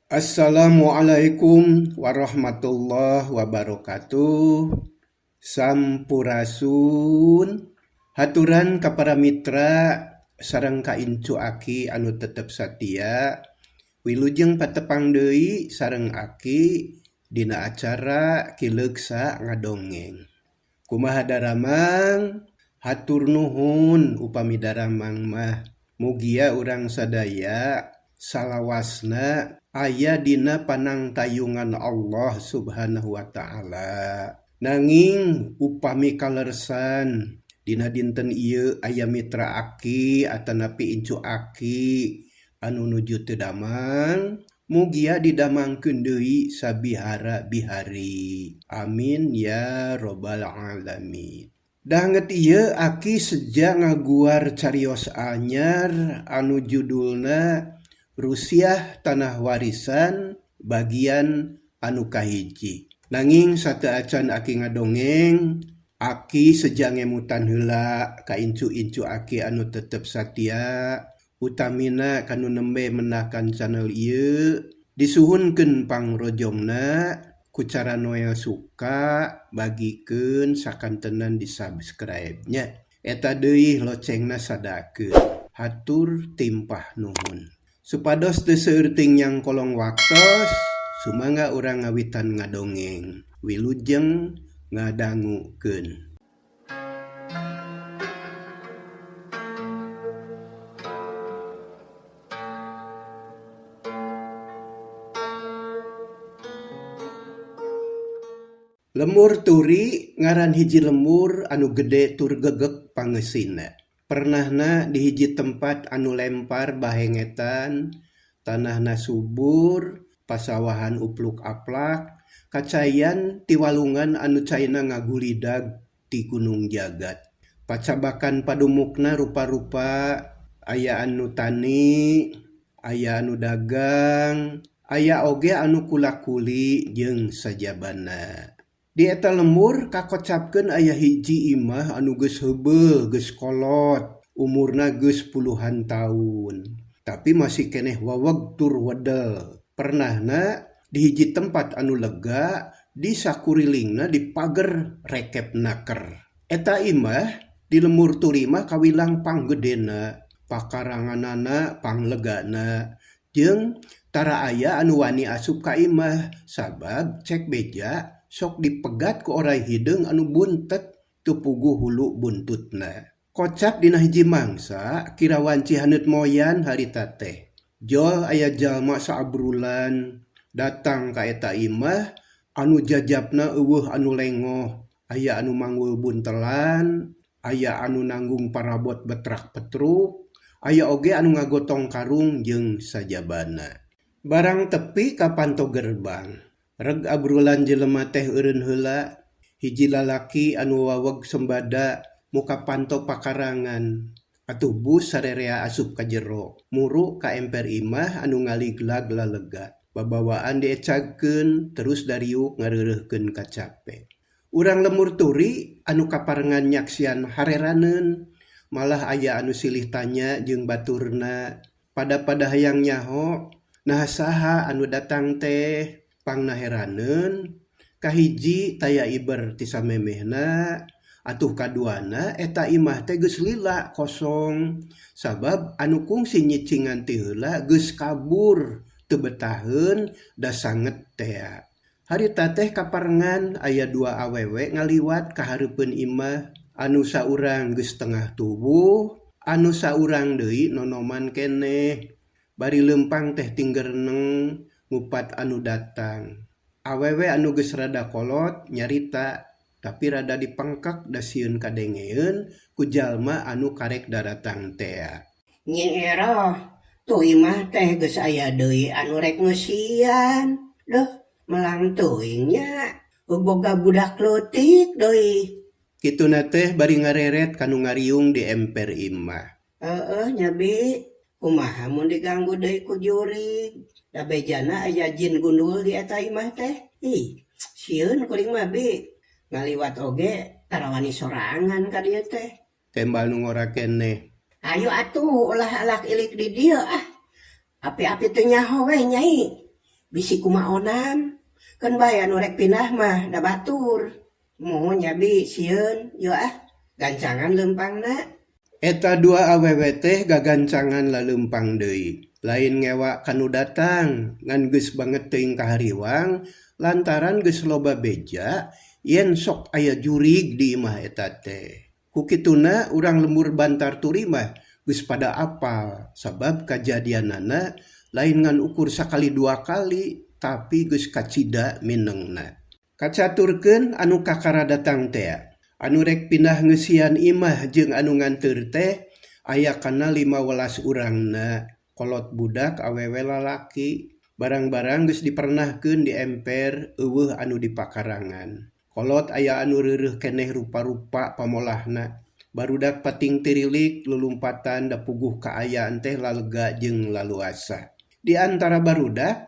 Assalamualaikum warahmatullahi wabarakatuh. Sampurasun. Haturan ka para mitra sareng ka incu aki anu tetep satia. Wilujeng patepang deui sareng aki dina acara Kileuksa Ngadongeng. Kumaha daramang? Hatur nuhun upami daramang mah. Mugia urang sadaya salawasna aya dina panangtayungan Allah Subhanahu wa taala. Nanging upami kalersan dina dinten ieu aya mitra aki atanapi incu aki anu nuju teu damang, mugia didamangkeun deui sabihara bihari. Amin ya robbal alamin. Danget ieu aki seja ngaguar carios anyar anu judulna Rusiah Tanah Warisan bagian anu kahiji. Nanging sateuacan aki ngadongeng, aki seja ngemutan heula ka incu-incu aki anu tetep satia, utamina kanu nembe menakan channel ieu, disuhunkeun pangrojongna ku cara Noel suka bagikeun sakantenan di subscribe nya. Eta deui locengna sadakeun. Hatur timpah nuhun. Supados teu seueur ting kolong waktos, sumangga urang ngawitan ngadongeng. Wilujeng ngadangukeun. Lemur Turi ngaran hiji lemur anu gede tur gegek pangeusina. Pernahna di hiji tempat anu lempar bahengetan, tanahna subur, pasawahan upluk-aplak, kacayan ti walungan anu caina ngagulidag ti Gunung Jagat. Pacabakan padumukna rupa-rupa, aya anu tani, aya anu dagang, aya oge anu kula-kuli jeung sajabana. Di eta lembur kakocapkeun aya hiji imah anu geus heubeul, geus kolot, umurna geus puluhan taun. Tapi masih keneh weweg tur wedel. Pernahna di hiji tempat anu lega, di sakurilingna dipager rekep naker. Eta imah di lemur turi mah kawilang panggedena, pakaranganana panglegana, jeung tara aya anu wani asup ka imah sabab cek beja sok dipegat ku oray hideung anu buntet teu puguh hulu buntutna. Kocap dina hiji mangsa kira wanci haneut moyan harita teh. Jol aya jalma saabrulan datang ka eta imah anu jajapna eueuh anu lengoh, aya anu manggul buntelan, aya anu nanggung parabot betrak-petruk, aya oge anu ngagotong karung jeung sajabana. Barang tepi ka panto gerbang. Reg abrulan jelema teh eureun heula, hiji lalaki anu waweg sembada muka panto pakarangan. Atuh bus sarerea asup ka jero, muru ka emper imah anu ngaliglag lalega. Babawaan diecagkeun terus dariuk ngareureuhkeun kacape. Urang lemur turi anu kaparengan nyaksian hareraneun, malah aya anu silih tanya jeung baturna. Pada-pada hayang nyaho, naha saha anu datang teh? Pangna heraneun, kahiji taya iber ti samemehna, atuh kaduana eta imah teh geus lila kosong sabab anu kungsi nyicingan ti heula geus kabur teu betaheun da sanget tea. Harita teh kaparengan aya dua awewe ngaliwat ka hareupeun imah, anu saurang geus tengah tubuh, anu saurang deui nonoman keneh. Bari leumpang teh tinggereneng ngupat anu datang. Awewe anu geus rada kolot nyarita, tapi rada dipengkek da sieun kadengeun ku jalma anu karek daratang tea. Nyi Eroh, tuh imah teh geus aya deui anu rek ngeusian. Duh, melang teuing nya, boga budak leutik deui. Kituna teh bari ngareret kanu ngariung di emper imah. Heeh nya bi, kumaha mun diganggu deui ku jurig? Da bejana aya jin gundul di eta imah teh. Ih, sieun kuring mah bi. Ngaliwat oge tara wani sorangan ka dieu teh. Tembal nu ngora keneh. Ayo atuh ulah alak ilik di dieu ah. Api-api teu nyaho we nyai. Bisi kumaha onam. Keun bae anu rek pindah mah da batur. Muhun nya bi sieun yeuh ah. Gancangan leumpangna. Eta dua awewe teh gagancangan laleumpang deui. Lain ngewa ka nu datang, ngan geus banget teuing kahariwang lantaran geus loba beja yen sok aya jurig di imah eta teh. Ku kituna urang lembur Bantar Turi mah geus pada apal sabab kajadianana lain ngan ukur sakali dua kali tapi geus kacida minengna. Kacaturkeun anu kakara datang tea. Anu rek pindah ngeusian imah jeung anu nganteur teh aya kana 15 urangna, kolot budak awewe lalaki. Barang-barang geus dipernahkeun di emper eueuh anu dipakarangan. Kolot aya anu reureuh keneh rupa-rupa pamolahna. Barudak pating tirilik lulumpatan da puguh kaayaan teh lalega jeung laluasa. Di antara barudak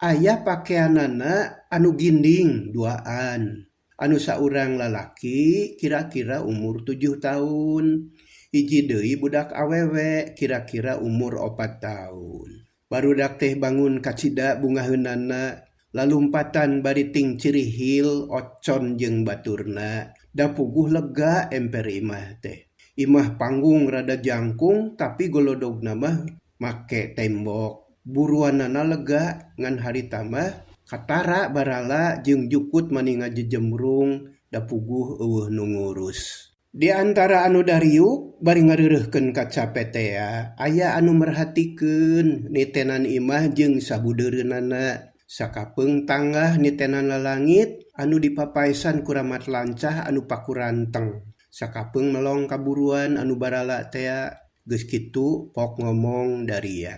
aya pakeanana anu ginding duaan. Anu saurang lalaki kira-kira umur 7 tahun. Hiji deui budak awewe kira-kira umur 4 tahun. Barudak teh bangun kacida bungaheunana, lalumpatan bari ting cirihil ocon jeung baturna. Da puguh lega emper imah teh. Imah panggung rada jangkung tapi golodogna mah make tembok. Buruanana lega ngan harita mah katara barala jeung jukut mani ngajejemrung da puguh eueuh nu ngurus. Di antara anu dariuk bari ngareureuhkeun kacape tea, aya anu merhatikeun nitenan imah jeung sabudeureunana. Sakapeung tanggah nitenan lalangit anu dipapaesan ku ramat lancah anu pakuranteng. Sakapeung melong kaburuan anu barala tea, geus kitu pok ngomong daria.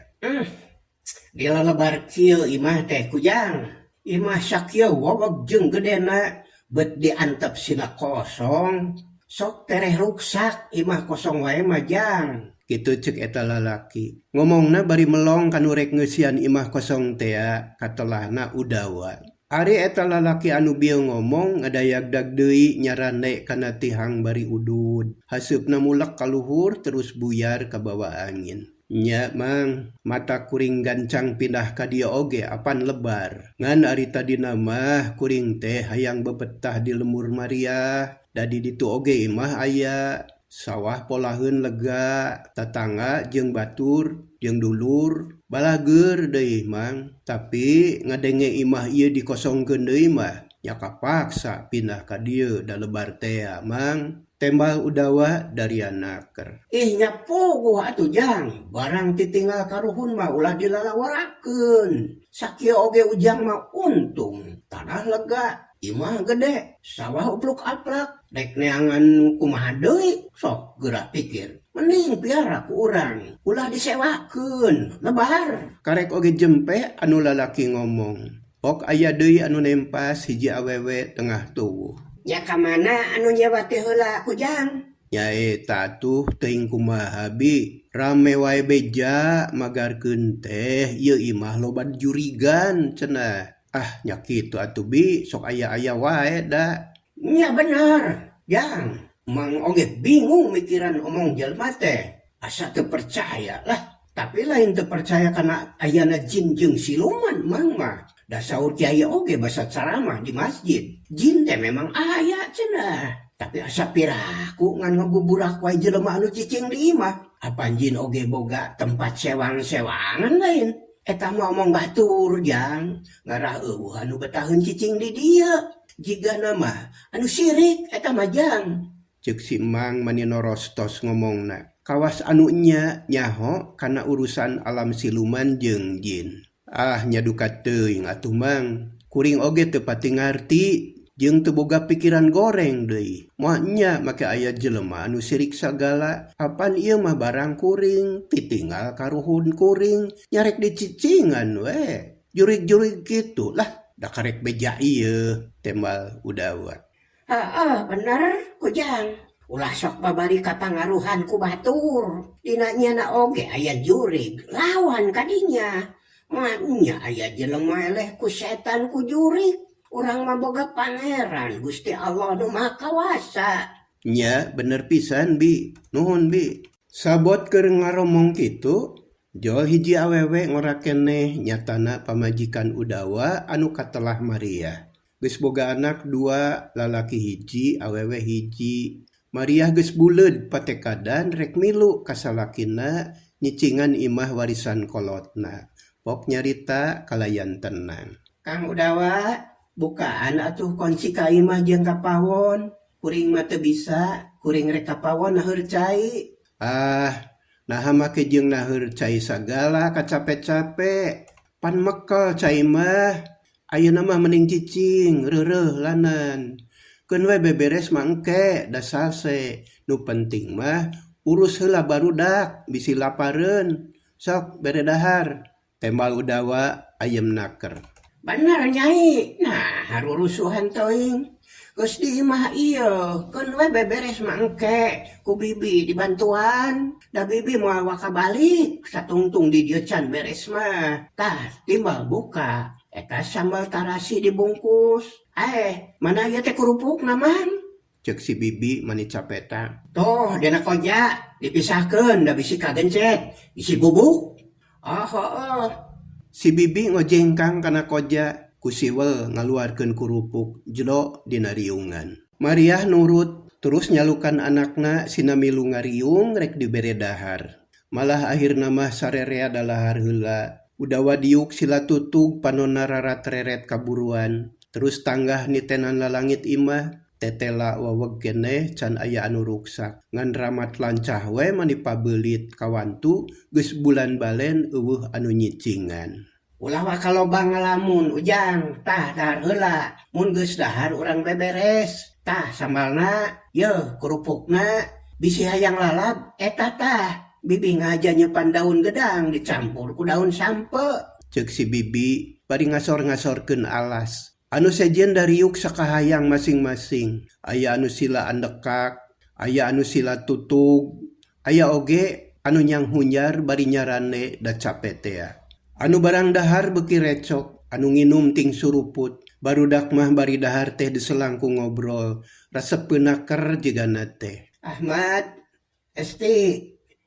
Dilalebar kieu imah teh kujang. Imah sakieu wowog jeung gedena bet diantep sina kosong. Sok tereh ruksak imah kosong wae mah jang. Kitu ceuk eta lalaki. Ngomongna bari melong kanu rek ngeusian imah kosong tea katelahna udawa. Ari eta lalaki anu bieu ngomong ngadayagdag deui nyarande kana tihang bari udud. Haseupna mulek ka luhur terus buyar kabawa angin. Nya mang, mata kuring gancang pindah ka dieu oge apan lebar. Ngan ari tadina mah kuring teh hayang bebetah di lembur Maria. Da di ditu oge imah aya. Sawah polaheun lega, tatangga jeung batur jeung dulur, balageur deui mang. Tapi ngadenge imah ieu dikosongkeun deui mah, nya kapaksa pindah ka dieu da lebar tea mang. Tembal udawa dari anaker. Ih nya puguh atuh jang, barang titinggal karuhun mah ulah dilalawarakeun. Sakieu oge ujang mah untung, tanah lega, imah gede, sawah upluk-aplak. Rek neangan kumaha deui, sok geura pikir. Mending piara ku urang, ulah disewakeun, lebar. Karek oge jempe anu lalaki ngomong. Pok aya deui anu nempas hiji awewe tengah tuwuh. Nya ka mana anu nyewa teh heula kujang? Nyaeta atuh teuing kumaha bi. Rame wae beja magarkeun teh ieu imah loba jurigan cenah. Ah nya kitu atuh bi, sok aya-aya wae da. Nya bener, jang. Mang oge bingung mikiran omong jelema teh. Asa teu percaya lah. Tapi lain teu percaya kana ayana jin jeung siluman mang mah. Da saur kiai oge basa ceramah di masjid. Jin teh memang aya cenah. Tapi asa piraku ngan ngaguburak wae jelema anu cicing di imah. Apan jin oge boga tempat sewang-sewangan lain. Eta mah omong batur jang. Ngarah eueuh anu betaheun cicing di dieu. Jigana mah anu sirik eta mah jang. Ceuk si Mang mani norostos ngomongna. Kawas anu nya nyaho kana urusan alam siluman jeung jin. Ah nya duka teuing atuh Mang. Kuring oge teu pati ngarti jeung teu boga pikiran goreng deui. Moal nya make aya jelema anu sirik sagala. Apan ieu mah barang kuring, titinggal karuhun kuring, nyarek dicicingan we. Jurig-jurig kitu lah, da karek beja ieu, tembal udawa. Heeh, bener kujang. Ulah sok babari kapangaruhan ku batur. Dina nyana oge aya jurig, lawan kadinya. Nya aya jelema eleh ku setan ku jurig. Urang mah boga pangeran Gusti Allah nu Maha Kawasa. Nya bener pisan bi, nuhun bi. Sabot keur ngaromong kitu, Jol hiji awewe ngora keneh nyatana pamajikan Udawa anu katelah Mariah. Geus boga anak dua, lalaki hiji awewe hiji. Mariah geus buleud patekadan rek milu ka salakina nyicingan imah warisan kolotna. Pok nyarita kalayan tenang. Kang Udawa, bukaan atuh kunci ka imah jeung ka pawon. Kuring mah teu bisa, kuring rek ka pawon naheur cai. Ah, naha make jeung naheur cai sagala kacape-cape. Pan mekel cai mah. Ayeuna mah mending cicing, reureuh lanan. Keun we beberes mah engke da salse. Nu penting mah urus heula barudak bisi lapareun. Sok bere dahar. Tembal Udawa ayem naker. Bener Nyai, nah harurusuhan teuing. Geus di imah ieu, keun we beberes mah engke ku bibi dibantuan. Da bibi moal waka balik, satungtung di dieu can beres mah. Tah, timbal buka, eta sambal tarasi dibungkus. Eh, mana ieu teh kerupukna Man? Cek si bibi mani capeta. Tuh, dina koja dipisahkeun da bisi kagencet, bisi bubuk. Oh, heueuh. Si bibi ngojengkang kana koja, ku siwel ngaluarkeun kurupuk jero dina riungan. Mariah nurut, terus nyalukan anakna sina milu ngariung rek dibere dahar. Malah akhirna mah sarerea dalahar heula. Udawa diuk sila tutug panonna rarat-reret kaburuan. Terus tanggah nitenan lalangit imah, tetela waweg keneh can aya anu ruksak. Ngan ramat lancah we mani pabeulit kawantu geus bulan balen eueuh anu nyicingan. Ulah waka loba ngalamun Ujang, tah dahar heula. Mun geus dahar urang beberes. Tah sambalna, yeuh kerupukna, bisi hayang lalap eta tah. Bibi ngaja nyeupan daun gedang dicampur ku daun sampe. Ceuk si bibi bari ngasor-ngasorkeun alas. Anu sejen dariuk sakahayang masing-masing. Aya anu sila andekak, aya anu sila tutug, aya oge anu nyanghunjar bari nyarande da cape tea. Anu barang dahar beuki recok, anu nginum ting suruput. Barudak mah bari dahar teh diselang ku ngobrol, resepeun naker jigana teh. Ahmad, Esti,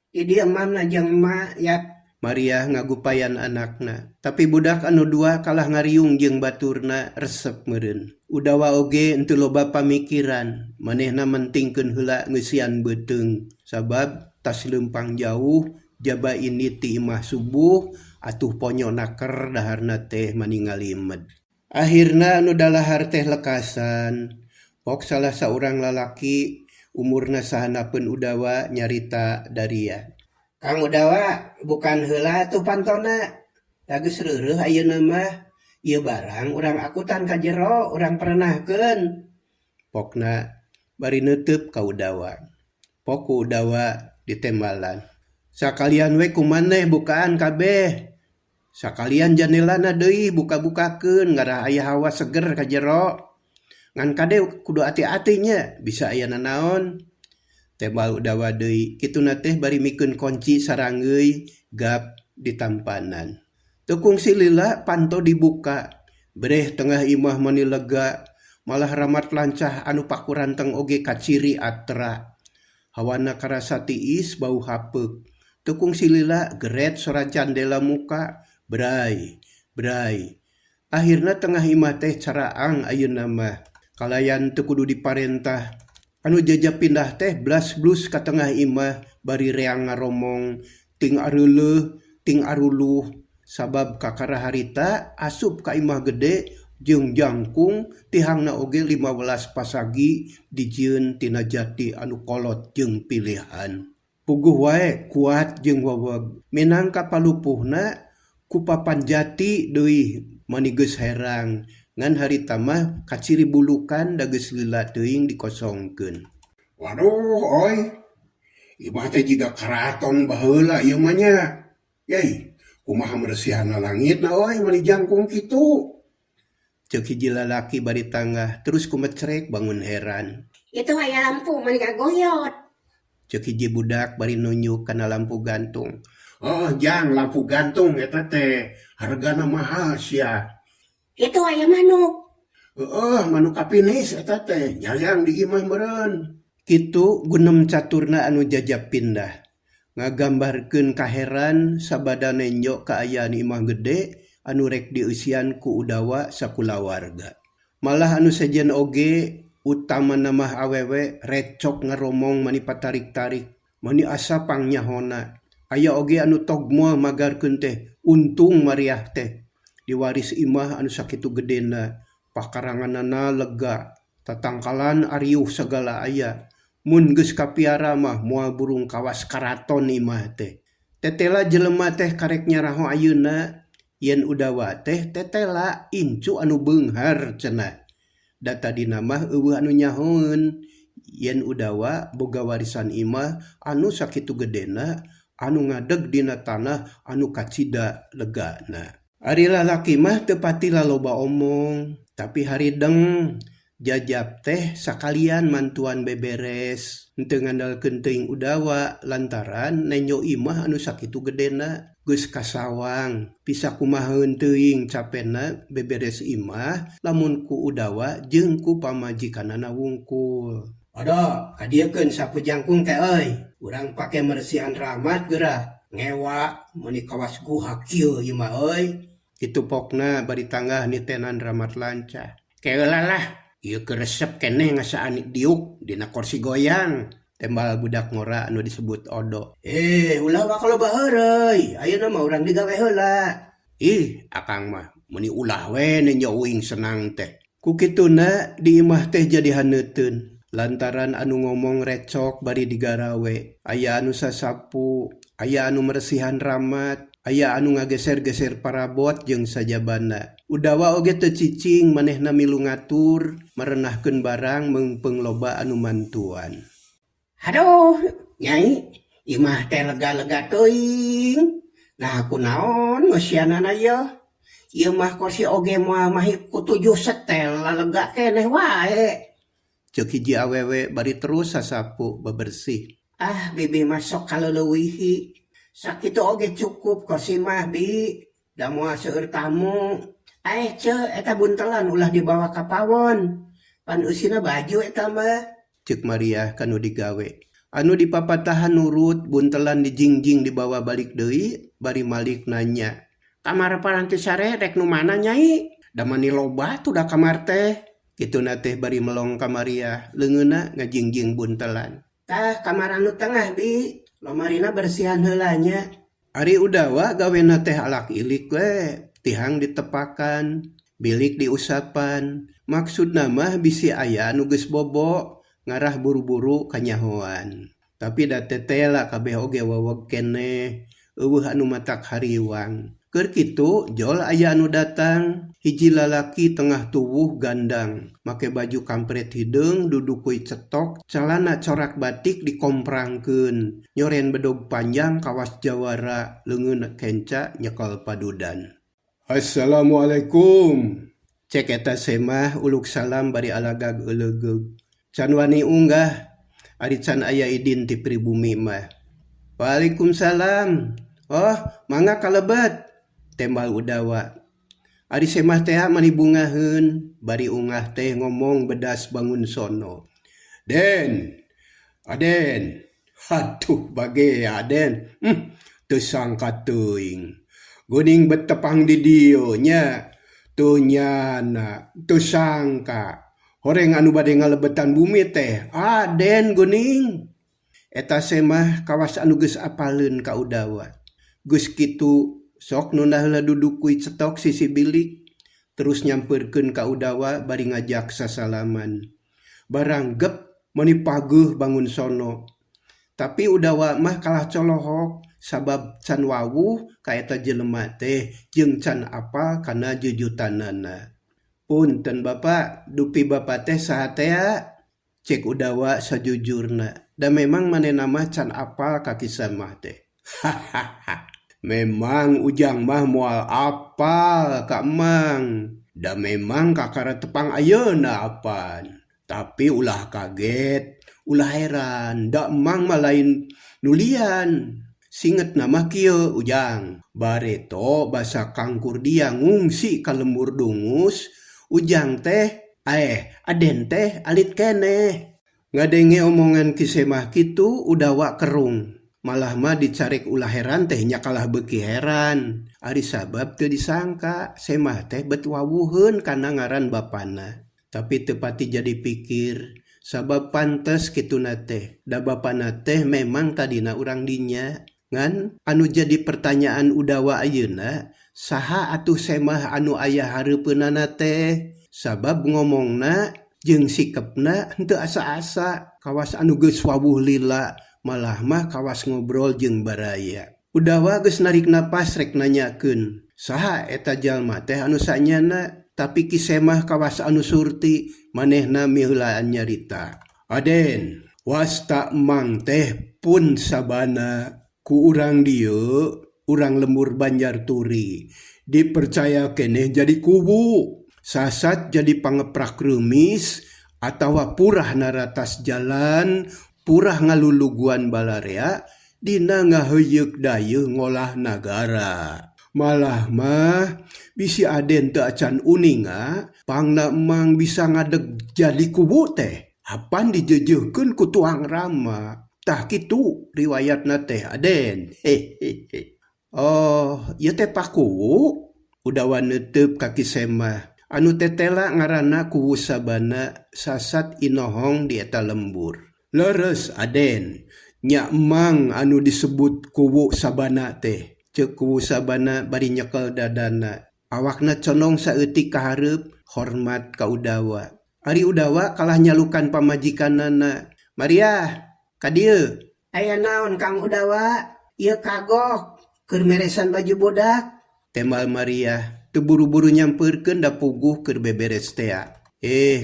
di dieu mamna jeung emak yap. Mariah ngagupayan anakna, tapi budak anu dua kalah ngariung jeung baturna resep meureun. Udawa oge henteu loba pamikiran, manehna mentingkeun heula ngeusian beuteung, sabab tas leumpang jauh jaba ini ti imah subuh atuh ponyo naker daharna teh mani ngalimed. Akhirna anu dalahar teh lekasan, pok salah saurang lalaki umurna sahanapeun Udawa nyarita daria. Kang Udawa, bukan heula tuh pantona. Da geus reureuh ayeuna mah. Ieu barang urang akutan ka jero, urang pernahkeun. Pokna bari neuteub ka Udawa. Pok ku Udawa ditembalan. Sakalian we ku maneh bukaan kabeh. Sakalian janelana deui buka-bukakeun ngarah aya hawa seger ka jero. Ngan kade kudu ati-ati nya, bisa aya nanaon. Tembal Udawa deui, kituna teh bari mikeun konci saranggeuy gap ditampanan. Teu kungsi lila panto dibuka, breh tengah imah mani lega, malah ramat lancah anu pakuranteng oge kaciri atra. Hawana karasa tiis bau hapeuk. Teu kungsi lila geret sora jandela muka, bray, bray. Akhirna tengah imah teh caraang ayeuna mah. Kalayan teu kudu diparentah. Anu jajap pindah teh blas blus ka tengah imah bari reang ngaromong ting areuleuh ting aruluh sabab kakara harita asup ka imah gede jeung jangkung tihangna oge 15 pasagi dijieun tina jati anu kolot jeung pilihan. Puguh wae kuat jeung weweg minangka palupuhna ku papan jati deui mani geus herang. Ngan harita mah kaciri bulukan da geus lila teuing dikosongkeun. Waduh oi, imah teh jiga karaton baheula ieu mah nya. Yei, kumaha meresihanna langitna oi mani jangkung kitu. Ceuk hiji lalaki bari tanggah terus kumecrek bangun heran. Itu aya lampu mani kagoyot. Ceuk hiji budak bari nunjuk kana lampu gantung. Oh, jang lampu gantung eta teh hargana mahal sia. Itu aya manuk. Heeh, manuk kapinis eta teh nyayang di imah meureun. Kitu gunem caturna anu jajap pindah. Ngagambarkeun kaheran sabada nenjo kaayaan imah gede anu rek dieusian ku Udawa sakulawarga. Malah anu sejen oge utamana mah awewe recok ngaromong mani patarik-tarik, mani asa pangnyahona. Aya oge anu togmol magarkeun teh untung Mariah teh diwaris imah anu sakitu gedena, pakaranganana lega, tatangkalan ariuh sagala aya. Mun geus kapiara mah moal burung kawas karaton imah teh. Tetela jelema teh karek nyaraho ayeuna yen Udawa teh tetela incu anu beunghar cenah. Da tadina mah eueuh anu nyahoeun yen Udawa boga warisan imah anu sakitu gedena anu ngadeg dina tanah anu kacida legana. Ari lalaki mah teu pati laloba omong, tapi harideng. Jajab teh sakalian mantuan beberes, henteu ngandalkeun teuing Udawa lantaran nenjo imah anu sakitu gedena geus kasawang. Bisa kumahaeun teuing capena beberes imah lamun ku Udawa jeung ku pamajikanana wungkul. Odo, kadieukeun sapu jangkung teh euy. Urang pake meresihan ramat geura. Ngewa meuni kawas guha kieu ieu mah euy. Kitu pokna bari tanggah nitenan ramat lancah. Keula lah, ieu keur resep keneh ngasaan diuk dina korsi goyang. Tembal budak ngora anu disebut Odo. Eh, ulah waka loba heureuy. Ayeuna mah urang digawe heula. Ih, akang mah meuni ulah we nenjo uing senang teh. Ku kituna di imah teh jadi haneuteun. Lantaran anu ngomong recok bari digarawe. Aya anu sasapu, aya anu meresihan ramat, aya anu ngageser-geser parabot jeung sajabana. Udawa oge teu cicing manehna milu ngatur, merenahkeun barang meungpeung loba anu mantuan. Haduh, Nyai, imah teh lega-lega teuing. Nah kunaon ngeusianana ieu? Ieu mah korsi oge moal mahi ku tujuh setel lalega keneh wae. Ceuk hiji awewe bari terus sasapu bebersih. Ah, bibi mah sok kaleulewihi. Sakitu oge cukup korsi mah, Bi. Da moal seueur tamu. Aeh ceu, eta buntelan ulah dibawa ka pawon. Pan eusina baju eta mah. Ceuk Mariah ka nu digawe. Anu dipapatahan nurut, buntelan dijingjing dibawa balik deui, bari malik nanya. Kamar paranti sare rek nu mana, Nyai? Da mani loba tuh da kamar teh. Kituna teh bari melong ka Mariah, leungeunna ngajingjing buntelan. Tah kamar anu tengah, Bi. Lomarina bersihan heula nya. Ari Udawa gawena teh alak ilik we, tihang ditepakan, bilik diusapan. Maksudna mah bisi aya anu geus bobo, ngarah buru-buru kanyahoan. Tapi da tetela kabeh oge weweg keneh, eueuh anu matak hariwang. Keur kitu jol aya anu datang, hiji lalaki tengah tuwuh gandang, make baju kampret hideung dudukui cetok, calana corak batik dikomprangkeun, nyoren bedog panjang kawas jawara, leungeun kenca nyekel padudan. Assalamualaikum. Cek eta semah uluk salam bari alagag eulegeug. Can wani unggah, ari can aya idin ti pribumi mah. Waalaikumsalam. Oh, mangga kalebet. Tembal Udawa. Ari semah tea mani bungaheun, bari ungah teh ngomong bedas bangun sono. Den, Aden, haduh bagea Aden, teu sangka teuing. Geuning betepang di dieu nya, teu nyana, teu sangka. Horeng anu bade ngalebetan bumi teh, Aden geuning. Eta semah kawas anu geus apaleun ka Udawa. Geus kitu sok nunda heula duduk kui cetok sisi bilik, terus nyampeurkeun ka Udawa bari ngajak sasalaman. Barang gep meuni pageuh bangun sono. Tapi Udawa mah kalah colohok sabab can wawuh ka eta jelema teh jeung can apal kana jujutanana. Punten Bapa, dupi Bapa teh saha tea? Cek Udawa sajujurna. Da memang manehna mah can apal ka kisah mah teh. Hahaha. Memang ujang mah moal apal ka emang. Da memang kakara tepang ayeuna apan. Tapi ulah kaget, ulah heran, da emang mah lain nulian. Singetna mah kieu ujang. Bareto basa kangkur dia ngungsi ka lembur Dungus, ujang teh, Aden teh alit keneh. Ngadenge omongan Ki Semah kitu Udawa kerung. Malah mah dicarek ulah heran teh nya kalah beuki heran. Ari sabab teu disangka Semah teh bet wawuheun kana ngaran bapana. Tapi teu pati jadi pikir sabab pantes kituna teh da bapana teh memang tadina urang dinya. Ngan anu jadi pertanyaan Udawa ayeuna saha atuh Semah anu aya hareupeunana teh? Sabab ngomongna jeung sikepna henteu asa-asa kawas anu geus wawuh lila malah mah kawas ngobrol jeung baraya. Udawa geus narik napas rek nanyakeun saha eta jalma teh anu sanyana, tapi Ki Semah kawas anu surti manehna miheulaan nyarita. Aden, wasta emang teh pun sabana ku urang dieu, urang lembur Banjar Turi dipercaya keneh jadi kuwu. Sasat jadi pangeprak reumis atawa purah naratas jalan, purah ngaluluguan balarea dina ngaheuyeuk dayeuh ngolah nagara. Malah mah bisi aden teu acan uninga pangna emang bisa ngadeg jadi kuwu teh. Apan dijeujeuhkeun ku tuang rama. Tah kitu riwayatna teh aden. Hehehe. Oh, ieu teh pakuwu? Udawa neuteub ka Ki Semah. Anu tetela ngaranna Kuwu Sabana sasat inohong di eta lembur. Leres aden, nya emang anu disebut Kuwu Sabana teh. Ceuk Kuwu Sabana bari nyekel dadana. Awakna condong saeutik ka hareup, hormat ka Udawa. Ari Udawa kalah nyalukan pamajikanana. Mariah, ka dieu. Aya naon Kang Udawa? Ieu kagok keur meresan baju budak. Tembal Mariah. Teu buru-buru nyampeurkeun da puguh keur beberes tea.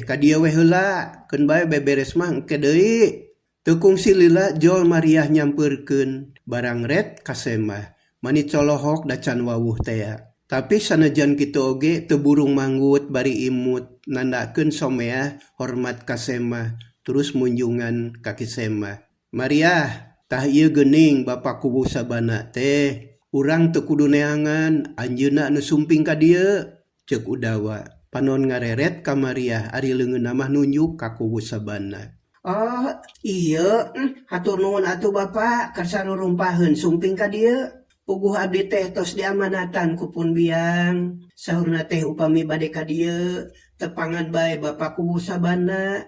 Ka dieu we heula, keun bae beberes mah engke deui. Teu kungsi lila jol Mariah nyampeurkeun barang ret ka Semah. Mani colohok da can wawuh tea. Tapi sanajan kitu oge teu burung manggut bari imut nandakeun someah hormat ka Semah terus munjungan ka Ki Semah. Mariah, tah ieu geuning Bapa Kuwu Sabana teh. Urang teu kudu neangan anjeunna anu sumping ka dieu. Ceuk Udawa. Panon ngareret ka Mariah ari leungeunna mah nunjuk ka Kuwu Sabana. Oh, ieu, hatur nuhun atuh Bapa kersa rurumpaheun sumping ka dieu. Puguh abdi teh tos diamanatan ku pun biang. Saurna teh upami bade ka dieu tepangan bae Bapa Kuwu Sabana.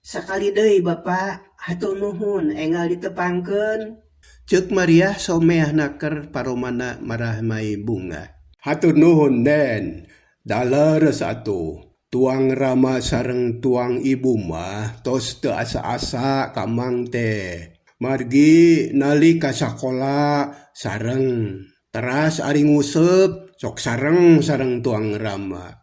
Sakali deui Bapa, hatur nuhun enggal ditepangkeun. Ceuk Mariah someah naker paromana marahmai bunga. Hatur nuhun Den, da leres atuh. Tuang Rama sareng tuang ibu mah tos teu asa-asa ka mang teh. Margi nalika sakola sareng, teras ari nguseup sok sareng sareng tuang Rama.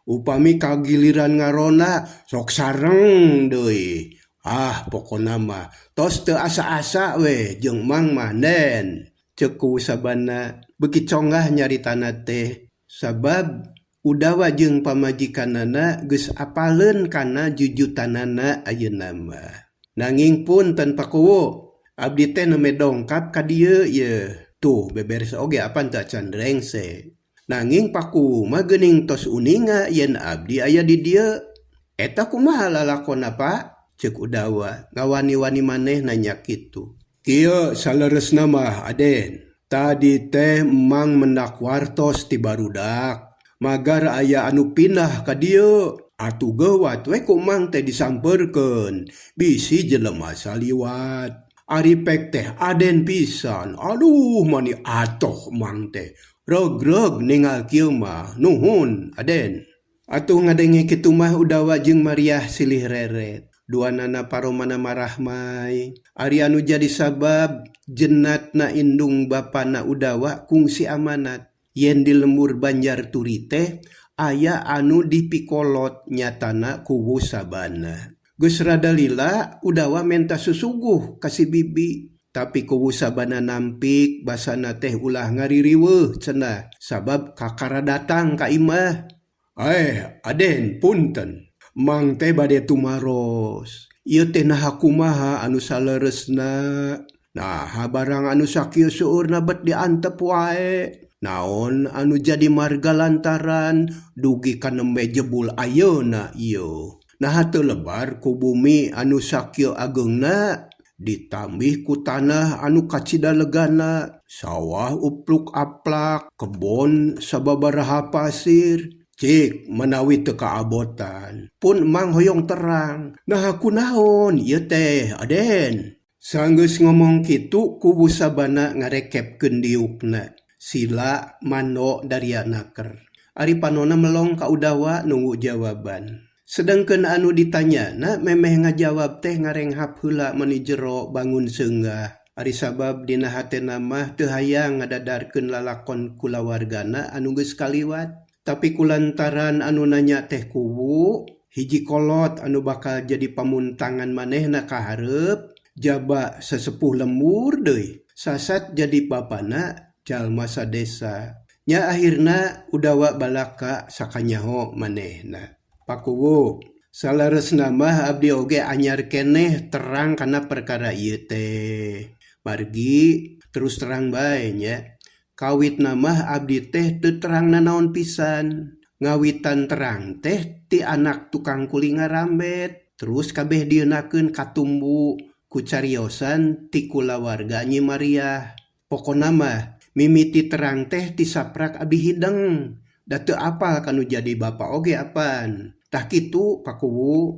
Upami kagiliran ngarona sok sareng deui. Ah, pokona mah tos teu asa-asa we jeung mang mah Den. Ceuk Kuwu Sabana beuki conggah nyaritana teh sabab Udawa jeung pamajikanana geus apaleun kana jujutanana ayeuna mah. Nanging punten Pakuwu, abdi teh nembe dongkap ka dieu yeuh. Tuh beberes oge apan teu acan rengse. Nanging Pakuwu mah geuning tos uninga yen abdi aya di dieu. Eta kumaha lalakonna Pak? Ceuk Udawa ngawani-wani maneh nanya kitu. Kieu saleresna mah Aden. Tadi teh emang mendak wartos ti barudak. Magar aya anu pindah ka dieu. Atuh geuwat we ku emang teh disampeurkeun. Bisi jelema saliwat. Ari pek teh Aden pisan. Aduh mani atoh emang teh. Regreg ningal kieu mah. Nuhun Aden. Atuh ngadenge kitu mah Udawa jeung Mariah silih reret. Duanana paromana marahmai. Ari anu jadi sabab jenatna indung bapana Udawa kungsi amanat. Yen di lembur Banjar Turi teh aya anu dipikolot nyatana Kuwu Sabana. Geus rada lila Udawa menta susuguh ka si bibi. Tapi Kuwu Sabana nampik basana teh ulah ngaririweuh cenah sabab kakara datang ka imah. Aden punten. Mang teh bade tumaros. Ieu teh naha kumaha anu saleresna. Naha barang anu sakieu seueurna bet diantep wae. Naon anu jadi marga lantaran dugi ka nembe jebul ayeuna ieu. Naha teu lebar ku bumi anu sakieu ageungna. Ditambih ku tanah anu kacida legana, sawah upluk-aplak, kebon sababaraha pasir. Cik manawi teu kaabotan. Pun emang hoyong terang. Naha kunaon ieu teh, Aden? Sanggeus ngomong kitu kuwu sabana ngarekepkeun diukna. Sila mando daria naker. Ari panona melong ka Udawa nunggu jawaban. Sedengkeun anu ditanyana memeh ngajawab teh ngarenghap heula mani jero bangun seunggah. Ari sabab dina hatena mah teu hayang ngadadarkeun lalakon kulawargana anu geus kaliwat. Tapi kulantaran anu nanya teh kuwu, hiji kolot anu bakal jadi pamuntangan manehna ka hareup, jaba sesepuh lembur deui, sasat jadi bapana jalma sadesa. Nya ahirna Udawa balaka sakanyaho manehna. Pak Kuwu, saleresna mah abdi oge anyar keneh terang kana perkara ieu teh. Margi terus terang bae nya. Kawitna mah abdi teh teu terang nanaon pisan. Ngawitan terang teh ti anak tukang kuli ngarambet, terus kabeh dieunakeun katumbu ku cariosan ti kulawarga Nyi Mariah. Pokona mah mimiti terang teh ti saprak abdi hideng. Da teu apal kanu jadi bapa oge apan. Tah kitu Pak Kuwu.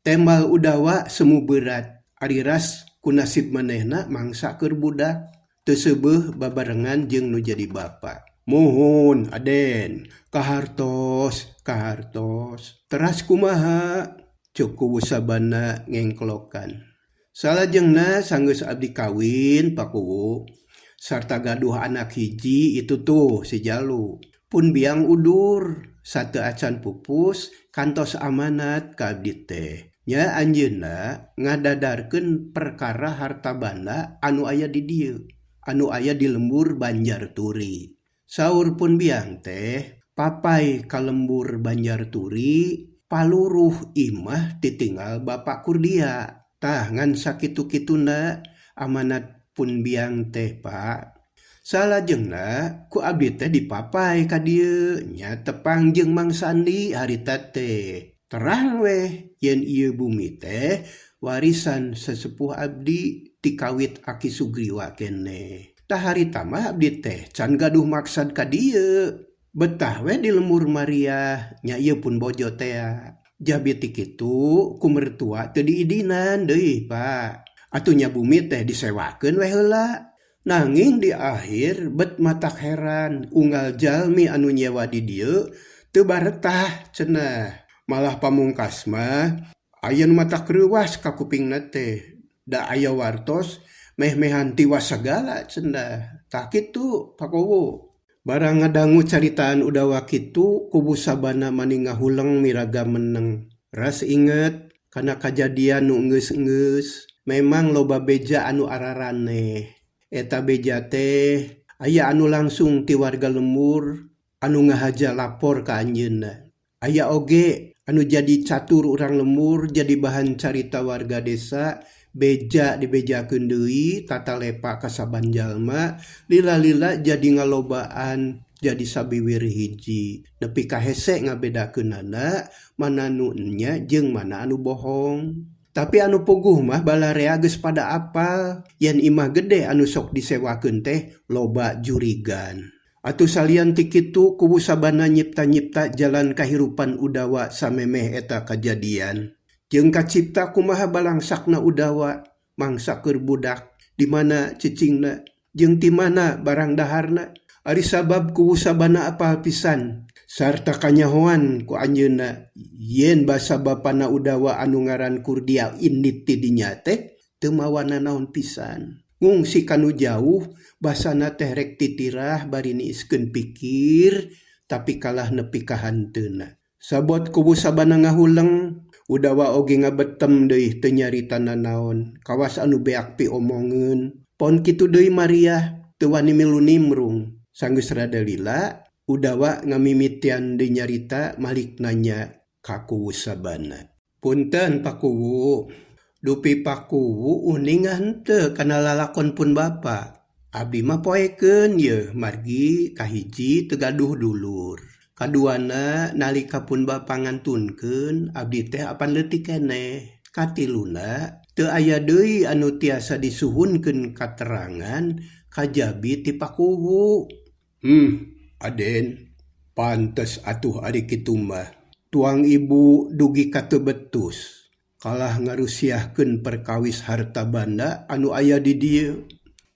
Tembal Udawa semu beurat. Ari ras ku nasib manehna mangsa keur budak. Teu seubeuh babarengan jeung nu jadi bapa. Muhun Aden, kahartos, kahartos. Teras kumaha? Ceuk Kuwu Sabana ngengklokan. Salajengna sanggeus abdi kawin Pak Kuwu, sarta gaduh anak hiji itu tuh si Jalu. Pun biang udur, sateu acan pupus kantos amanat ka abdi teh. Nya anjeunna ngadadarkeun perkara harta banda anu aya di dieu, anu aya di lembur Banjar Turi. Saur pun biang teh, papai ka lembur Banjar Turi, paluruh imah titinggal Bapak Kurdia. Tah ngan sakitu-kituna amanat pun biang teh, Pak. Salajengna ku abdi teh dipapai ka dieu nya tepang jeung Mang Sandi harita teh. Terang weh yen ieu bumi teh warisan sesepuh abdi ti kawit Aki Sugriwa keneh. Tah harita mah abdi teh can gaduh maksad ka dieu. Betah we di lembur Maria nya ieu pun bojo tea. Jabi ti kitu ku mertua teu diidinan deui, Pak. Atuh nya bumi teh disewakeun we heula. Nanging di akhir bet matak heran unggal jalmi anu nyewa di dieu teu baretah cenah. Malah pamungkas mah aya nu matak reuwas ka kupingna teh. Da aya wartos meh-mehan tiwas sagala cenah. Tah kitu Pak Kuwu. Barang ngadangu caritaan Udawa kitu kubu Sabana mani ngahuleng miraga meneng. Ras inget kana kajadian nu enggeus-enggeus memang loba beja anu araraneh. Eta beja teh aya anu langsung ti warga lembur anu ngahaja lapor ka anjeunna. Aya oge anu jadi catur urang lembur jadi bahan carita warga desa beja dibejakeun deui tata lepa ka saban jalma lila-lila jadi ngalobaan jadi sabiwir hiji nepi ka hese ngabedakeunana mana nu enya jeung mana anu bohong. Tapi anu puguh mah balarea geus pada apal yen imah gede anu sok disewakeun teh loba jurigan. Atuh salian ti kitu kuwu Sabana nyipta-nyipta jalan kahirupan Udawa samemeh eta kajadian. Jeung kacipta kumaha balangsakna Udawa mangsa keur budak di mana cicingna jeung ti mana barang daharna. Ari sabab kuwu Sabana apal pisan sarta kanyahoan ku anjeunna yen basa bapana Udawa anu ngaran Kurdia indit ti dinya teh teu mawa nanaon pisan. Ngungsi kanu jauh basana teh rek titirah bari niiskeun pikir tapi kalah nepi ka hanteuna. Sabot kuwu Sabana ngahuleng Udawa oge ngabetem deui teu nyarita nanaon kawas anu beak piomongeun. Pon kitu deui Maria teu wani milu nimrung. Sanggeus rada lila Udawa ngamimitian deui nyarita malik nanya ka Kuwu Sabana. Punten Pak Kuwu, dupi Pak Kuwu uninga henteu kana lalakon pun bapa. Abdi mah poekeun yeuh margi kahiji teu gaduh dulur. Kaduana nalika pun bapa ngantunkeun abdi teh apan leutik keneh. Katiluna Teu aya deui anu tiasa disuhunkeun katerangan kajabi ti Pakuwu. Aden, pantes atuh ari kitu mah. Tuang ibu dugi ka teu betus kalah ngarusiahkeun perkawis harta banda anu aya di dieu.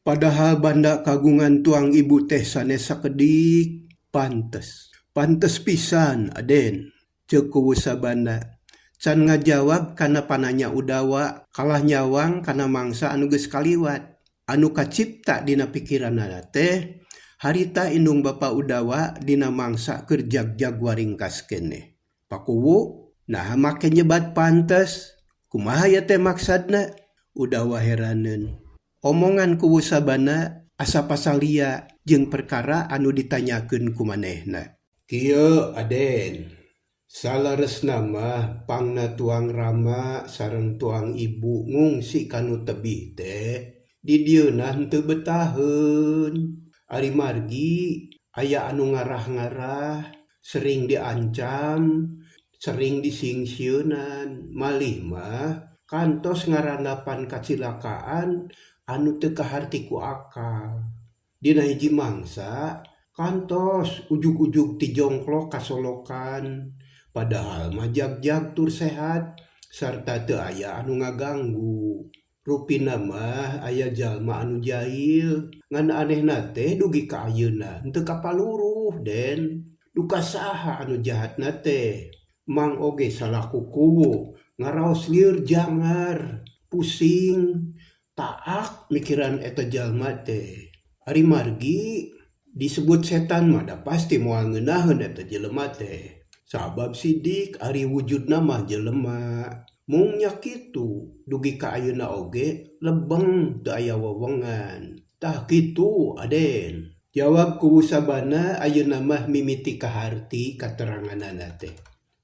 Padahal banda kagungan tuang ibu teh sanes sakedik. Pantes, pantes pisan Aden, ceuk Kuwu Sabana. Can ngajawab kana pananya Udawa, kalah nyawang kana mangsa anu geus kaliwat. Anu kacipta dina pikiranana teh harita indung bapa Udawa dina mangsa keur jagjag waringkas keneh. Pakuwu, naha make nyebat pantes? Kumaha ieu teh maksadna? Udawa heraneun. Omongan Kuwu Sabana asa pasalia jeung perkara anu ditanyakeun ku manehna. Kieu Aden, saleresna mah pangna tuang rama sareng tuang ibu ngungsi ka nu tebih teh di dieuna henteu betaheun. Ari margi aya anu ngarah-ngarah, sering diancam, sering disingsieunan, malih mah kantos ngarandapan kacilakaan anu teu kaharti ku akal. Dina hiji mangsa kantos ujug-ujug ti jongklok kasolokan, padahal mah jagjag tur sehat sarta teu aya anu ngaganggu. Rupina mah aya jalma anu jahil, ngan anehna teh dugi ka ayeuna henteu kapaluruh Den. Duka saha anu jahatna teh? Mang oge salaku kuwu ngaraos lieur jangar, pusing, taak mikiran eta jalma teh. Ari margi disebut setan mah da pasti moal ngeunaheun eta jelema teh. Sabab sidik ari wujudna mah jelema. Mung nya kitu dugi ka ayeuna oge lebeng teu aya wewengan. Tah kitu Aden. Jawab Kuwu Sabana ayeuna mah mimiti kaharti kateranganana teh.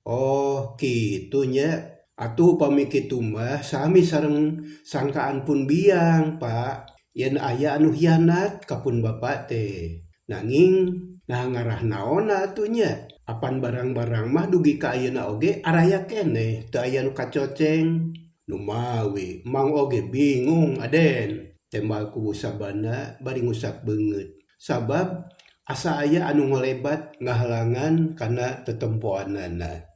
Oh kitu nya. Atuh upami kitu mah sami sareng sangkaan pun biang Pak. Yen aya anu hianat ka pun bapa teh. Nanging nah ngarah naonna atuh nya. Apan barang-barang mah dugi ka ayeuna oge araya keneh teu aya nu kacoceng. Numawi mang oge bingung Aden. Tembal Kuwu Sabana bari ngusap beungeut. Sabab asa aya anu ngolebat ngahalangan kana tetempoanana.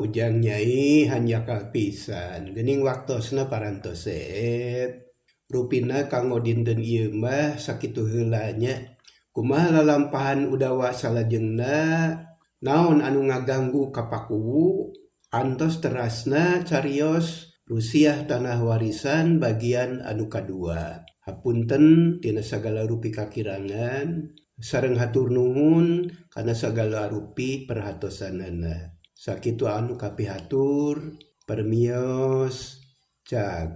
Ujang nyai hanjakal pisan geuning waktosna parantos seep. Rupina kanggo dinten ieu mah sakitu heula nya. Kumaha lalampahan Udawa salajengna, naon anu ngaganggu ka Pakuwu, antos terasna carios rusiah tanah warisan bagian anu kadua. Hapunten tina sagala rupi kakirangan, sareng hatur nuhun kana sagala rupi perhatosanana. Sakitu anu kapihatur, permios, cag.